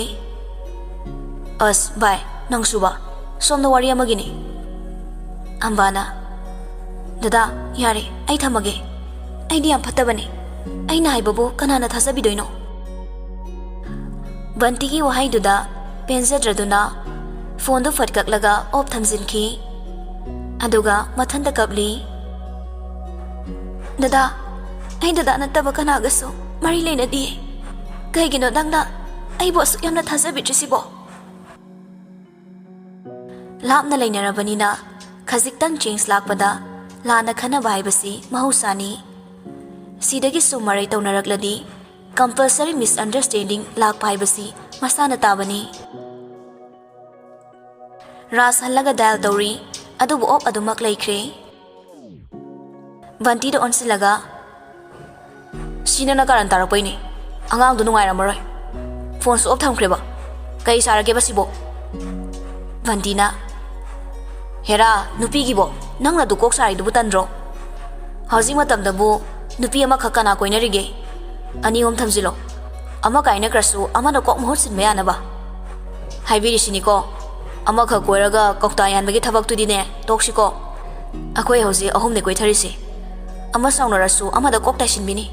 "ꯑꯁ ꯚꯥꯏ, ꯅꯪꯁꯨꯕ, ꯁꯣꯝꯗ ꯋꯥꯔꯤ ꯑꯃꯒꯤꯅꯤ꯫" ꯑꯝꯕꯥꯅ, "ꯗꯗꯥ, ꯌꯥꯔꯦ, ꯑꯩ ꯊꯝꯃꯒꯦ꯫ ꯑꯩꯗꯤ ꯌꯥꯝ ꯐꯠꯇꯕꯅꯦ꯫ ꯑꯩꯅ ꯍꯥꯏꯕꯕꯨ ꯀꯅꯥꯅ ꯊꯥꯖꯕꯤꯗꯣꯏꯅꯣ?" ꯕꯟꯇꯤꯒꯤ ꯋꯥꯍꯩꯗꯨꯗ ꯄꯦꯟꯖꯗ꯭ꯔꯗꯨꯅ ꯐꯣꯟꯗꯨ ꯐꯠ ꯀꯛꯂꯒ ꯑꯣꯐ ꯊꯝꯖꯤꯟꯈꯤ꯫ ꯑꯗꯨꯒ ꯃꯊꯟꯇ ꯀꯞꯂꯤ꯫ "ꯗꯗꯥ, ꯑꯩ ꯗꯗꯥ ꯅꯠꯇꯕ ꯀꯅꯥꯒꯁꯨ ꯃꯔꯤ ꯂꯩꯅꯗꯤꯌꯦ꯫ ꯀꯩꯒꯤꯅꯣ ꯅꯪꯅ ꯑꯩꯕꯨ ꯑꯁꯨꯛ ꯌꯥꯝꯅ ꯊꯥꯖꯕꯤꯗ꯭ꯔꯤꯁꯤꯕꯣ?" ꯂꯥꯞꯅ ꯂꯩꯅꯔꯕꯅꯤꯅ ꯈꯖꯤꯛꯇꯪ ꯆꯦꯟꯖ ꯂꯥꯛꯄꯗ ꯂꯥꯟꯅ ꯈꯟꯅꯕ ꯍꯥꯏꯕꯁꯤ ꯃꯍꯧꯁꯥꯅꯤ꯫ ꯁꯤꯗꯒꯤ ꯁꯨꯝ ꯃꯔꯩ ꯇꯧꯅꯔꯛꯂꯗꯤ ꯀꯝꯄꯜꯁꯔꯤ ꯃꯤꯁꯑꯟꯗꯔꯁ꯭ꯇꯦꯟꯗꯤꯡ ꯂꯥꯛꯄ ꯍꯥꯏꯕꯁꯤ ꯃꯁꯥꯅ ꯇꯥꯕꯅꯤ꯫ ꯔꯥꯖ ꯍꯜꯂꯒ ꯗꯥꯏꯜ ꯇꯧꯔꯤ, ꯑꯗꯨꯕꯨ ꯑꯣꯐ ꯑꯗꯨꯃꯛ ꯂꯩꯈ꯭ꯔꯦ꯫ ꯕꯟꯇꯤꯗ ꯑꯣꯟꯁꯤꯜꯂꯒ, "ꯁꯤ ꯅꯪꯅ ꯀꯥꯔꯟ ꯇꯥꯔꯛꯄꯩꯅꯦ꯫ ꯑꯉꯥꯡꯗꯣ ꯅꯨꯡꯉꯥꯏꯔꯝꯃꯔꯣꯏ꯫ ꯐꯣꯟꯁꯨ ꯑꯣꯐ ꯊꯝꯈ꯭ꯔꯦꯕ꯫ ꯀꯩ ꯁꯥꯔꯒꯦꯕ ꯁꯤꯕꯣ?" ꯕꯟꯇꯤꯅ, "ꯍꯦꯔꯥ, ꯅꯨꯄꯤꯒꯤꯕꯣ? ꯅꯪꯅ ꯑꯗꯨ ꯀꯣꯛ ꯁꯥꯔꯤꯗꯨꯕꯨ ꯇꯟꯗ꯭ꯔꯣ? ꯍꯧꯖꯤꯛ ꯃꯇꯝꯗꯕꯨ ꯅꯨꯄꯤ ꯑꯃꯈꯛ ꯀꯅꯥ ꯀꯣꯏꯅꯔꯤꯒꯦ? ꯑꯅꯤ ꯑꯍꯨꯝ ꯊꯝꯖꯤꯜꯂꯣ꯫ ꯑꯃ ꯀꯥꯏꯅꯈ꯭ꯔꯁꯨ ꯑꯃꯅ ꯀꯣꯛ ꯃꯍꯨꯠ ꯁꯤꯟꯕ ꯌꯥꯅꯕ꯫ ꯍꯥꯏꯕꯤꯔꯤꯁꯤꯅꯤꯀꯣ, ꯑꯃꯈꯛ ꯀꯣꯏꯔꯒ ꯀꯧꯇꯥ ꯌꯥꯟꯕꯒꯤ ꯊꯕꯛꯇꯨꯗꯤꯅꯦ, ꯇꯣꯛꯁꯤꯀꯣ꯫ ꯑꯩꯈꯣꯏ ꯍꯧꯖꯤꯛ ꯑꯍꯨꯝꯅꯦ ꯀꯣꯏꯊꯔꯤꯁꯦ꯫ ꯑꯃ ꯁꯥꯎꯅꯔꯁꯨ ꯑꯃꯗ ꯀꯣꯛ ꯇꯥꯏꯁꯤꯟꯕꯤꯅꯤ꯫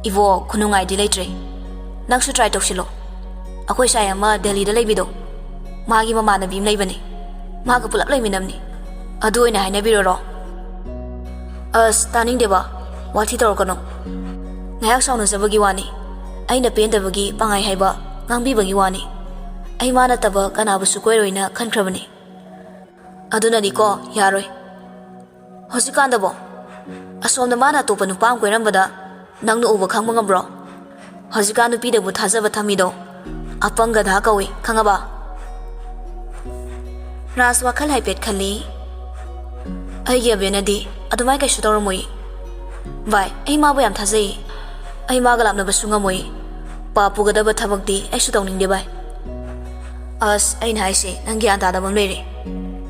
ꯏꯕꯣ, ꯈꯨꯅꯨꯡꯉꯥꯏꯗꯤ ꯂꯩꯇ꯭ꯔꯦ꯫ ꯅꯪꯁꯨ ꯇ꯭ꯔꯥꯏ ꯇꯧꯁꯤꯜꯂꯣ꯫ ꯑꯩꯈꯣꯏ ꯁꯥꯏ ꯑꯃ ꯗꯦꯜꯂꯤꯗ ꯂꯩꯕꯤꯗꯣ, ꯃꯥꯒꯤ ꯃꯃꯥꯟꯅꯕꯤ ꯑꯃ ꯂꯩꯕꯅꯦ꯫ ꯃꯥꯒ ꯄꯨꯂꯞ ꯂꯩꯃꯤꯟꯅꯕꯅꯤ꯫ ꯑꯗꯨ ꯑꯣꯏꯅ ꯍꯥꯏꯅꯕꯤꯔꯔꯣ꯫" "ꯑꯁ, ꯇꯥꯅꯤꯡꯗꯦꯕ꯫ ꯋꯥꯊꯤ ꯇꯧꯔꯛꯀꯅꯨ꯫ ꯉꯥꯏꯍꯥꯛ ꯁꯥꯎꯅꯖꯕꯒꯤ ꯋꯥꯅꯤ꯫ ꯑꯩꯅ ꯄꯦꯟꯗꯕꯒꯤ ꯄꯥꯡꯒꯩ ꯍꯥꯏꯕ ꯉꯥꯡꯕꯤꯕꯒꯤ ꯋꯥꯅꯤ꯫ ꯑꯩ ꯃꯥ ꯅꯠꯇꯕ ꯀꯅꯥꯕꯨꯁꯨ ꯀꯣꯏꯔꯣꯏꯅ ꯈꯟꯈ꯭ꯔꯕꯅꯤ꯫ ꯑꯗꯨꯅꯗꯤꯀꯣ, ꯌꯥꯔꯣꯏ꯫ ꯍꯧꯖꯤꯛꯀꯥꯟꯗꯕꯣ ꯑꯁꯣꯝꯗ ꯃꯥꯅ ꯑꯇꯣꯞꯄ ꯅꯨꯄꯥ ꯑꯃ ꯀꯣꯏꯔꯝꯕꯗ ꯅꯪꯅ ꯎꯕ ꯈꯪꯕ ꯉꯝꯕ꯭ꯔꯣ? ꯍꯧꯖꯤꯛꯀꯥꯟ ꯅꯨꯄꯤꯗꯕꯨ ꯊꯥꯖꯕ ꯊꯝꯃꯤꯗꯣ ꯑꯄꯪ ꯒꯙꯥ ꯀꯧꯏ, ꯈꯪꯉꯕ? ꯔꯥꯖ ꯋꯥꯈꯜ ꯍꯥꯏꯐꯦꯠ ꯈꯜꯂꯤ꯫ ꯑꯩꯒꯤ ꯑꯕꯦꯅꯗꯤ ꯑꯗꯨꯃꯥꯏ ꯀꯩꯁꯨ ꯇꯧꯔꯝꯃꯣꯏ꯫ ꯚꯥꯏ, ꯑꯩ ꯃꯥꯕꯨ ꯌꯥꯝ ꯊꯥꯖꯩ꯫ ꯑꯩ ꯃꯥꯒ ꯂꯥꯞꯅꯕꯁꯨ ꯉꯝꯃꯣꯏ꯫ ꯄꯥꯞ ꯄꯨꯒꯗꯕ ꯊꯕꯛꯇꯤ ꯑꯩꯁꯨ ꯇꯧꯅꯤꯡꯗꯦ ꯚꯥꯏ꯫ ꯑꯁ, ꯑꯩꯅ ꯍꯥꯏꯁꯦ, ꯅꯪ ꯒ꯭ꯌꯥꯟ ꯇꯥꯗꯕ ꯑꯃ ꯂꯩꯔꯦ꯫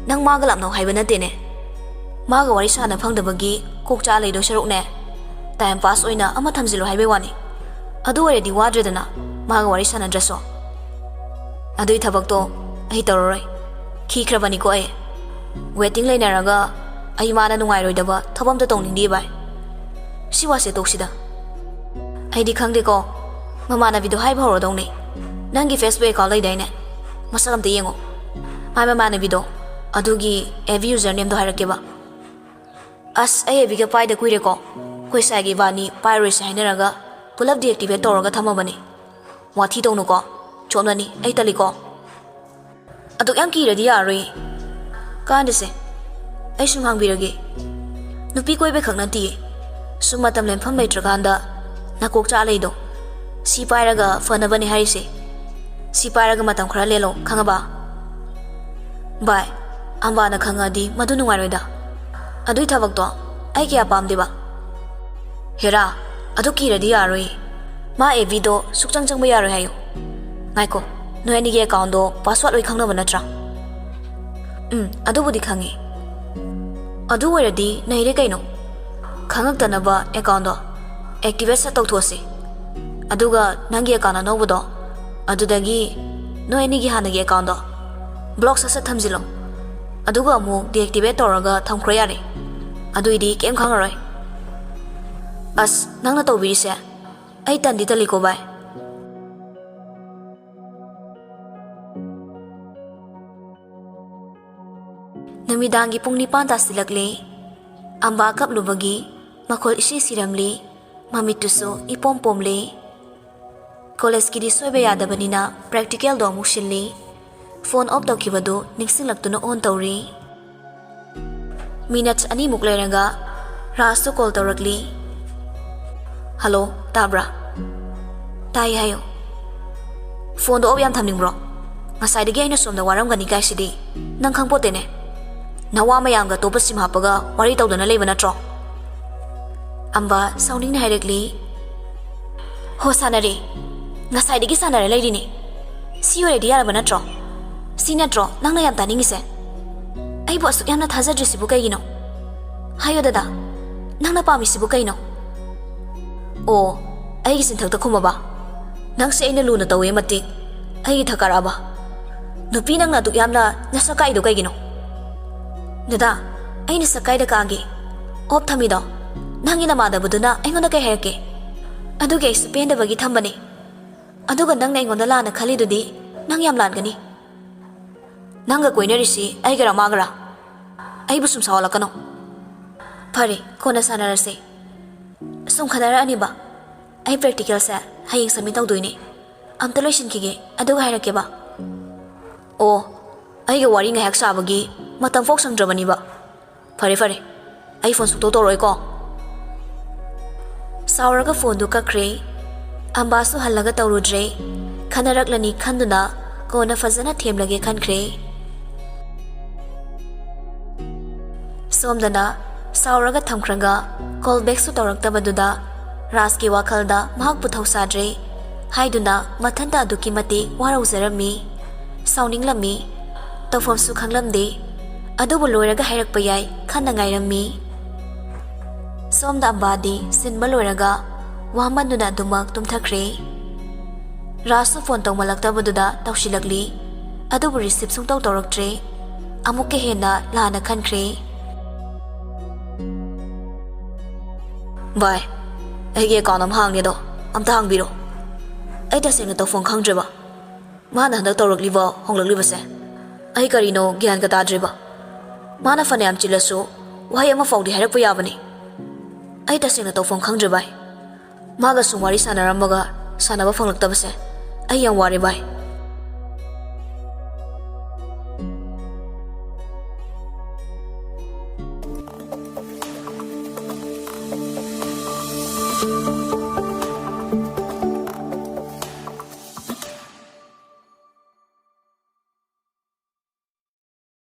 ꯅꯪ ꯃꯥꯒ ꯂꯥꯞꯅꯧ ꯍꯥꯏꯕ ꯅꯠꯇꯦꯅꯦ꯫ ꯃꯥꯒ ꯋꯥꯔꯤ ꯁꯥꯟꯅ ꯐꯪꯗꯕꯒꯤ ꯀꯣꯛ ꯆꯥꯛꯑ ꯂꯩꯗꯧ ꯁꯔꯨꯛꯅꯦ, time pass ꯑꯣꯏꯅ ꯑꯃ ꯊꯝꯖꯤꯜꯂꯣ ꯍꯥꯏꯕꯩ ꯋꯥꯅꯤ꯫ ꯑꯗꯨ ꯑꯣꯏꯔꯗꯤ ꯋꯥꯗ꯭ꯔꯦꯗꯅ, ꯃꯥꯒ ꯋꯥꯔꯤ ꯁꯥꯟꯅꯗ꯭ꯔꯁꯨ꯫ ꯑꯗꯨꯏ ꯊꯕꯛꯇꯣ ꯑꯩ ꯇꯧꯔꯔꯣꯏ꯫ ꯈꯤꯈ꯭ꯔꯕꯅꯤꯀꯣ ꯑꯩ꯫ Waiting ꯂꯩꯅꯔꯒ ꯑꯩ ꯃꯥꯅ ꯅꯨꯡꯉꯥꯏꯔꯣꯏꯗꯕ ꯊꯕꯛ ꯑꯝꯇ ꯇꯧꯅꯤꯡꯗꯦ ꯚꯥꯏ꯫ ꯁꯤ ꯋꯥꯁꯦ ꯇꯣꯛꯁꯤꯗ꯫ ꯑꯩꯗꯤ ꯈꯪꯗꯦꯀꯣ, ꯃꯃꯥꯟꯅꯕꯤꯗꯣ ꯍꯥꯏꯕ ꯍꯧꯔꯗꯧꯅꯦ꯫ ꯅꯪꯒꯤ Facebook account ꯂꯩꯗꯥꯏꯅꯦ? ꯃꯁꯛ ꯑꯝꯇ ꯌꯦꯡꯉꯣ꯫ ꯃꯥꯏ ꯃꯃꯥꯟꯅꯕꯤꯗꯣ, ꯑꯗꯨꯒꯤ F B usernameꯗꯣ ꯍꯥꯏꯔꯛꯀꯦꯕ꯫ ꯑꯁ, ꯑꯩ F Bꯒ ꯄꯥꯏꯗ ꯀꯨꯏꯔꯦꯀꯣ꯫ ꯑꯩꯈꯣꯏ ꯁꯥꯏꯒ ꯏꯕꯥꯅꯤ ꯄꯥꯏꯔꯣꯏꯁꯦ ꯍꯥꯏꯅꯔꯒ ꯄꯨꯂꯞ deactivate ꯇꯧꯔꯒ ꯊꯝꯃꯕꯅꯦ꯫ ꯋꯥꯊꯤ ꯇꯧꯅꯨꯀꯣ꯫ ꯆꯣꯞꯅꯅꯤ꯫ ꯑꯩ ꯇꯜꯂꯤꯀꯣ꯫ ꯑꯗꯨꯛ ꯌꯥꯝ ꯀꯤꯔꯗꯤ ꯌꯥꯔꯣꯏ꯫ ꯀꯥꯟꯗꯁꯦ, ꯑꯩ ꯁꯨꯝ ꯍꯥꯡꯕꯤꯔꯒꯦ꯫ ꯅꯨꯄꯤ ꯀꯣꯏꯕ ꯈꯛ ꯅꯠꯇꯤꯌꯦ꯫ ꯁꯨꯝ ꯃꯇꯝ ꯂꯦꯟꯐꯝ ꯂꯩꯇ꯭ꯔꯀꯥꯟꯗ ꯅꯀꯣꯛ ꯆꯥꯛꯑ ꯂꯩꯗꯣ꯫ ꯁꯤ ꯄꯥꯏꯔꯒ ꯐꯅꯕꯅꯦ ꯍꯥꯏꯔꯤꯁꯦ꯫ ꯁꯤ ꯄꯥꯏꯔꯒ ꯃꯇꯝ ꯈꯔ ꯂꯦꯜꯂꯣ, ꯈꯪꯉꯕ? ꯚꯥꯏ, ꯑꯝꯕꯥꯅ ꯈꯪꯉꯗꯤ ꯃꯗꯨ ꯅꯨꯡꯉꯥꯏꯔꯣꯏꯗ꯫ ꯑꯗꯨꯏ ꯊꯕꯛꯇꯣ ꯑꯩ ꯀꯌꯥ ꯄꯥꯝꯗꯦꯕ꯫ ꯍꯦꯔꯥ, ꯑꯗꯨ ꯀꯤꯔꯗꯤ ꯌꯥꯔꯣꯏ꯫ ꯃꯥ F Bꯗꯣ ꯁꯨꯛꯆꯪ ꯆꯪꯕ ꯌꯥꯔꯣꯏ ꯍꯥꯏꯌꯨ꯫ ꯉꯥꯏꯈꯣ, ꯅꯣꯏ ꯑꯅꯤꯒꯤ accountꯗꯣ password ꯂꯣꯏ ꯈꯪꯅꯕ ꯅꯠꯇ꯭ꯔꯥ? ꯎꯝ, ꯑꯗꯨꯕꯨꯗꯤ ꯈꯪꯉꯤ꯫ ꯑꯗꯨ ꯑꯣꯏꯔꯗꯤ ꯅꯩꯔꯦ ꯀꯩꯅꯣ꯫ ꯈꯪꯉꯛꯇꯅꯕ accountꯗꯣ activate ꯁꯠ ꯇꯧꯊꯣꯛꯑꯁꯤ꯫ ꯑꯗꯨꯒ ꯅꯪꯒꯤ account ꯑꯅꯧꯕꯗꯣ, ꯑꯗꯨꯗꯒꯤ ꯅꯣꯏ ꯑꯅꯤꯒꯤ ꯍꯥꯟꯅꯒꯤ accountꯗꯣ block ꯁꯠ ꯁꯠ ꯊꯝꯖꯤꯜꯂꯣ꯫ ꯑꯗꯨꯒ ꯑꯃꯨꯛ deactivate ꯇꯧꯔꯒ ꯊꯝꯈ꯭ꯔꯣ ꯌꯥꯔꯦ꯫ ꯑꯗꯨꯏꯗꯤ ꯀꯩꯝ ꯈꯪꯉꯔꯣꯏ꯫ ꯑꯁ, ꯅꯪꯅ ꯇꯧꯕꯤꯔꯤꯁꯦ? ꯑꯩ ꯇꯟꯗꯤ ꯇꯜꯂꯤꯀꯣ, ꯚꯥꯏ꯫ ꯅꯨꯃꯤꯗꯥꯡꯒꯤ ꯄꯨꯡ ꯅꯤꯄꯥꯟ ꯇꯥꯁꯤꯜꯂꯛꯂꯦ꯫ ꯑꯝꯕꯥ ꯀꯞꯂꯨꯕꯒꯤ ꯃꯈꯣꯜ ꯏꯁꯤ ꯁꯤꯔꯝꯂꯤ, ꯃꯃꯤꯠꯇꯨꯁꯨ ꯏꯄꯣꯝ ꯄꯣꯝꯂꯤ꯫ ꯀꯣꯂꯦꯖꯀꯤꯗꯤ ꯁꯣꯏꯕ ꯌꯥꯗꯕꯅꯤꯅ ꯄ꯭ꯔꯦꯛꯇꯤꯀꯦꯜꯗꯣ ꯑꯃꯨꯛ ꯁꯤꯜꯂꯤ꯫ ꯐꯣꯟ ꯑꯣꯐ ꯇꯧꯈꯤꯕꯗꯨ ꯅꯤꯡꯁꯤꯡꯂꯛꯇꯨꯅ ꯑꯣꯟ ꯇꯧꯔꯤ꯫ ꯃꯤꯅꯠ ꯑꯅꯤꯃꯨꯛ ꯂꯩꯔꯒ ꯔꯥꯖꯇꯣ ꯀꯣꯜ ꯇꯧꯔꯛꯂꯤ꯫ "ꯍꯜꯂꯣ, ꯇꯥꯕ꯭ꯔꯥ?" "ꯇꯥꯏ, ꯍꯥꯏꯌꯣ꯫ ꯐꯣꯟꯗꯣ ꯑꯣꯐ ꯌꯥꯝ ꯊꯝꯅꯤꯡꯕ꯭ꯔꯣ? ꯉꯁꯥꯏꯗꯒꯤ ꯑꯩꯅ ꯁꯣꯝꯗ ꯋꯥꯔꯝꯒꯅꯤ ꯀꯥꯏꯁꯤꯗꯤ꯫ ꯅꯪ ꯈꯪꯄꯣꯠꯇꯦꯅꯦ꯫ ꯅꯋꯥ ꯃꯌꯥꯝꯒ ꯑꯇꯣꯞꯄ ꯁꯤꯝ ꯍꯥꯞꯄꯒ ꯋꯥꯔꯤ ꯇꯧꯗꯅ ꯂꯩꯕ ꯅꯠꯇ꯭ꯔꯣ?" ꯑꯝꯕ ꯁꯥꯎꯅꯤꯡꯅ ꯍꯥꯏꯔꯛꯂꯤ꯫ "ꯍꯣ, ꯁꯥꯟꯅꯔꯦ꯫ ꯉꯁꯥꯏꯗꯒꯤ ꯁꯥꯟꯅꯔ ꯂꯩꯔꯤꯅꯦ꯫ ꯁꯤ ꯑꯣꯏꯔꯗꯤ ꯌꯥꯔꯕ ꯅꯠꯇ꯭ꯔꯣ? ꯁꯤ ꯅꯠꯇ꯭ꯔꯣ ꯅꯪꯅ ꯌꯥꯝ ꯇꯥꯅꯤꯡꯉꯤꯁꯦ? ꯑꯩꯕꯨ ꯑꯁꯨꯛ ꯌꯥꯝꯅ ꯊꯥꯖꯗ꯭ꯔꯤꯁꯤꯕꯨ ꯀꯩꯒꯤꯅꯣ? ꯍꯥꯏꯌꯣ ꯗꯗꯥ, ꯅꯪꯅ ꯄꯥꯝꯃꯤꯁꯤꯕꯨ ꯀꯩꯅꯣ?" "ꯑꯣ, ꯑꯩꯒꯤ ꯆꯤꯟꯊꯛꯇ ꯈꯨꯝꯃꯕ? ꯅꯪꯁꯦ ꯑꯩꯅ ꯂꯨꯅ ꯇꯧꯋꯦ ꯃꯇꯤꯛ ꯑꯩꯒꯤ ꯊꯛ ꯀꯥꯔꯛꯑꯕ? ꯅꯨꯄꯤ ꯅꯪꯅ ꯑꯗꯨꯛ ꯌꯥꯝꯅ ꯅꯁꯛ ꯀꯥꯛꯏꯗꯣ ꯀꯩꯒꯤꯅꯣ?" "ꯗꯗꯥ, ꯑꯩꯅ ꯁꯛ ꯀꯥꯏꯗ ꯀꯥꯛꯑꯒꯦ? ꯑꯣꯐ ꯊꯝꯃꯤꯗꯣ ꯅꯪꯒꯤ ꯅꯃꯥꯟꯅꯕꯗꯨꯅ ꯑꯩꯉꯣꯟꯗ ꯀꯩ ꯍꯥꯏꯔꯛꯀꯦ? ꯑꯗꯨꯒꯤ ꯑꯩꯁꯨ ꯄꯦꯟꯗꯕꯒꯤ ꯊꯝꯕꯅꯦ꯫ ꯑꯗꯨꯒ ꯅꯪꯅ ꯑꯩꯉꯣꯟꯗ ꯂꯥꯟꯅ ꯈꯜꯂꯤꯗꯨꯗꯤ ꯅꯪ ꯌꯥꯝ ꯂꯥꯟꯒꯅꯤ꯫ ꯅꯪꯒ ꯀꯣꯏꯅꯔꯤꯁꯤ ꯑꯩꯒꯔ ꯃꯥꯒꯔ? ꯑꯩꯕꯨ ꯁꯨꯝ ꯁꯥꯎꯍꯜꯂꯛꯀꯅꯨ꯫ ꯐꯔꯦ, ꯀꯣꯟꯅ ꯁꯥꯟꯅꯔꯁꯦ꯫ ꯁꯨꯝ ꯈꯟꯅꯔꯛꯑꯅꯤꯕ꯫ ꯑꯩ ꯄ꯭ꯔꯦꯛꯇꯤꯀꯦꯜꯁꯦ ꯍꯌꯦꯡ ꯁꯕꯃꯤꯠ ꯇꯧꯗꯣꯏꯅꯦ꯫ ꯑꯝꯇ ꯂꯣꯏꯁꯤꯟꯈꯤꯒꯦ, ꯑꯗꯨꯒ ꯍꯥꯏꯔꯛꯀꯦꯕ꯫ ꯑꯣ, ꯑꯩꯒ ꯋꯥꯔꯤ ꯉꯥꯏꯍꯥꯛ ꯁꯥꯕꯒꯤ ꯃꯇꯝ ꯐꯥꯎ ꯁꯪꯗ꯭ꯔꯕꯅꯤꯕ꯫ ꯐꯔꯦ, ꯐꯔꯦ, ꯑꯩ ꯐꯣꯟ ꯁꯨꯛꯇꯧ ꯇꯧꯔꯣꯏꯀꯣ꯫" ꯁꯥꯎꯔꯒ ꯐꯣꯟꯗꯨ ꯀꯛꯈ꯭ꯔꯦ꯫ ꯑꯝꯕꯥꯁꯨ ꯍꯜꯂꯒ ꯇꯧꯔꯨꯗ꯭ꯔꯦ꯫ ꯈꯟꯅꯔꯛꯂꯅꯤ ꯈꯟꯗꯨꯅ ꯀꯣꯟꯅ ꯐꯖꯅ ꯊꯦꯝꯂꯒꯦ ꯈꯟꯈ꯭ꯔꯦ꯫ ꯁꯣꯝꯗꯅ ꯁꯥꯎꯔꯒ ꯊꯝꯈ꯭ꯔꯒ ꯀꯣꯜ ꯕꯦꯛꯁꯨ ꯇꯧꯔꯛꯇꯕꯗꯨꯗ ꯔꯥꯖꯀꯤ ꯋꯥꯈꯜꯗ ꯃꯍꯥꯛꯄꯨ ꯊꯧꯁꯥꯗ꯭ꯔꯦ ꯍꯥꯏꯗꯨꯅ ꯃꯊꯟꯇ ꯑꯗꯨꯛꯀꯤ ꯃꯇꯤꯛ ꯋꯥꯔꯧꯖꯔꯝꯃꯤ꯫ ꯁꯥꯎꯅꯤꯡꯂꯝꯃꯤ꯫ ꯇꯧꯐꯝꯁꯨ ꯈꯪꯂꯝꯗꯦ꯫ ꯑꯗꯨꯕꯨ ꯂꯣꯏꯔꯒ ꯍꯥꯏꯔꯛꯄ ꯌꯥꯏ ꯈꯟꯅ ꯉꯥꯏꯔꯝꯃꯤ꯫ ꯁꯣꯝꯗ ꯑꯝꯕꯥꯗꯤ ꯁꯤꯟꯕ ꯂꯣꯏꯔꯒ ꯋꯥꯃꯟꯗꯨꯅ ꯑꯗꯨꯃꯛ ꯇꯨꯝꯊꯈ꯭ꯔꯦ꯫ ꯔꯥꯖꯁꯨ ꯐꯣꯟ ꯇꯧꯃꯜꯂꯛꯇꯕꯗꯨꯗ ꯇꯧꯁꯤꯜꯂꯛꯂꯤ꯫ ꯑꯗꯨꯕꯨ ꯔꯤꯁꯤꯞ ꯁꯨꯡꯇꯧ ꯇꯧꯔꯛꯇ꯭ꯔꯦ꯫ ꯑꯃꯨꯛꯀ ꯍꯦꯟꯅ ꯂꯥꯟꯅ ꯈꯟꯈ꯭ꯔꯦ꯫ "ꯚꯥꯏ, ꯑꯩꯒꯤ ꯑꯦꯀꯥꯎꯟ ꯑꯃ ꯍꯥꯡꯉꯦꯗꯣ, ꯑꯝꯇ ꯍꯥꯡꯕꯤꯔꯣ꯫ ꯑꯩ ꯇꯁꯦꯡꯅ ꯇꯧꯐꯝ ꯈꯪꯗ꯭ꯔꯦꯕ꯫ ꯃꯥꯅ ꯍꯟꯗꯛ ꯇꯧꯔꯛꯂꯤꯕ ꯍꯣꯡꯂꯛꯂꯤꯕꯁꯦ ꯑꯩ ꯀꯔꯤꯅꯣ ꯒ꯭ꯌꯥꯟꯒ ꯇꯥꯗ꯭ꯔꯦꯕ꯫ ꯃꯥꯅ ꯐꯅꯌꯥꯝ ꯆꯤꯜꯂꯁꯨ ꯋꯥꯍꯩ ꯑꯃ ꯐꯥꯎꯗꯤ ꯍꯥꯏꯔꯛꯄ ꯌꯥꯕꯅꯤ꯫ ꯑꯩ ꯇꯁꯦꯡꯅ ꯇꯧꯐꯝ ꯈꯪꯗ꯭ꯔꯦ ꯚꯥꯏ꯫ ꯃꯥꯒ ꯁꯨꯝ ꯋꯥꯔꯤ ꯁꯥꯟꯅꯔꯝꯃꯒ ꯁꯥꯟꯅꯕ ꯐꯪꯂꯛꯇꯕꯁꯦ ꯑꯩ ꯌꯥꯝ ꯋꯥꯔꯦ ꯚꯥꯏ꯫